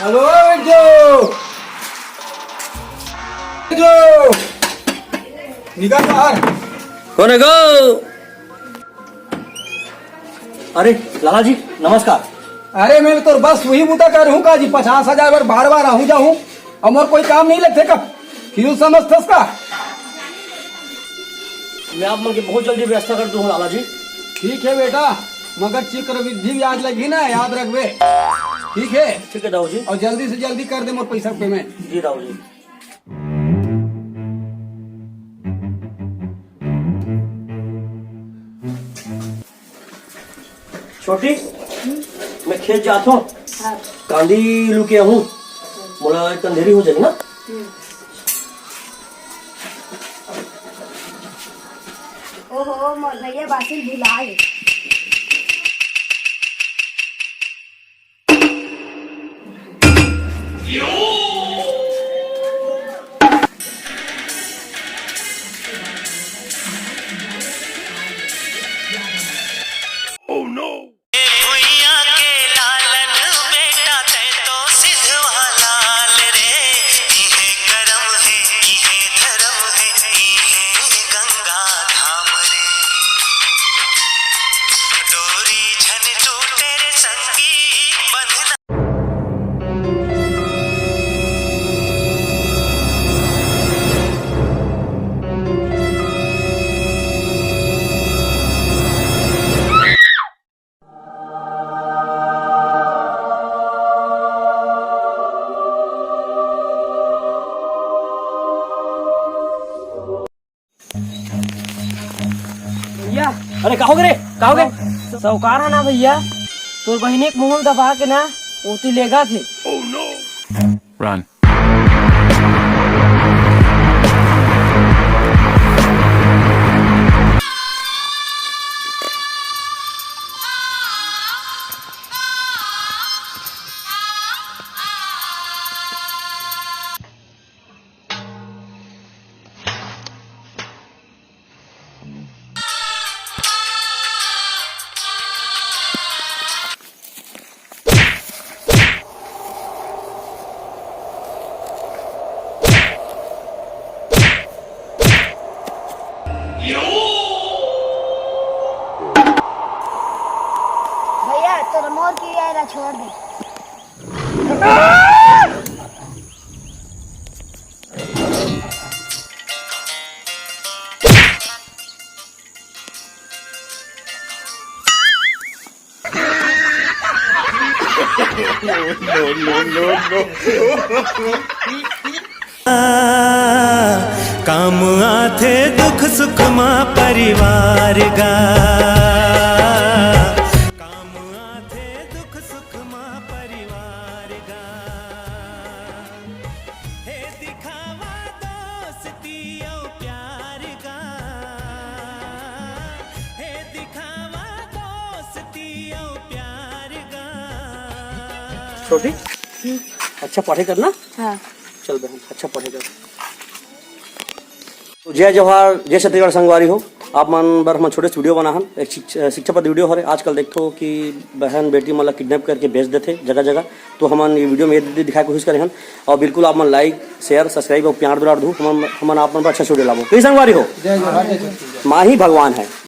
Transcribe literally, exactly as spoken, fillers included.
Hello, जो, जो, निकल बाहर। कौन है गो? अरे लाला जी, नमस्कार। अरे, मैं तो बस वही बूता कर रहूं का जी, पचास हजार बार बार बार आहूं जाहूं, अउ मोर कोई काम नहीं लगथे का? फिर समझथस का? मैं आप मन के बहुत जल्दी व्यवस्था कर दूं लाला जी। ठीक है बेटा, मगर चक्रवृद्धि ब्याज लगही ना, याद रखबे। ठीक है। ठीक है दाऊ जी। अउ जल्दी से जल्दी कर दे मोर पैसा पेमेंट। जी दाऊ जी। छोटी, मैं खेत जात हूँ। हाँ। कांदी लू के आहूँ। मोला एक अंधेरी हो जाएगी ना। हम्म। ओहो, मोर भैया बासिल भुला गे। भुइयां के लालन बेटा, तैं तो सिधवा लाल रे। इहे करम हे, इहे धरम हे, इहे गंगा धाम रे। डोरी झन टूटे रे संगी, बंधना। भैया। अरे, का होगे रे? का होगे? साहूकार हे ना भैया, तोर बहिनी के मुंह दबा के ना, ओती लेगथे। Run। भैया, तोर मोर की आएला छोड़ दे। काम आथे दुख सुख मा परिवार गा। काम आथे दुख सुख मा परिवार गा। हे दिखावा दोस्ती अउ प्यार गा। हे दिखावा दोस्ती अउ प्यार गा। छोटी, अच्छा पढ़े करना। हाँ। चल बहन, अच्छा पढ़े कर। तो जय जोहार, जय छत्तीसगढ़ संगवारी हो। आप मन बर हमन छोटे से वीडियो बना हन, एक शिक्षा, शिक्षा पर वीडियो हरे। आजकल देखथो कि बहन बेटी मन ला किडनैप करके बेच देथे जगह जगह। तो हमन ये वीडियो में ये दिखाए कोशिश करे हन। और बिल्कुल आप मन लाइक, शेयर, सब्सक्राइब और प्यार दुलार दू। हमन, हमन आप मन बर अच्छा वीडियो लाबो। कई संगवारी हो, जय जोहार, जय छत्तीसगढ़। माँ ही भगवान है।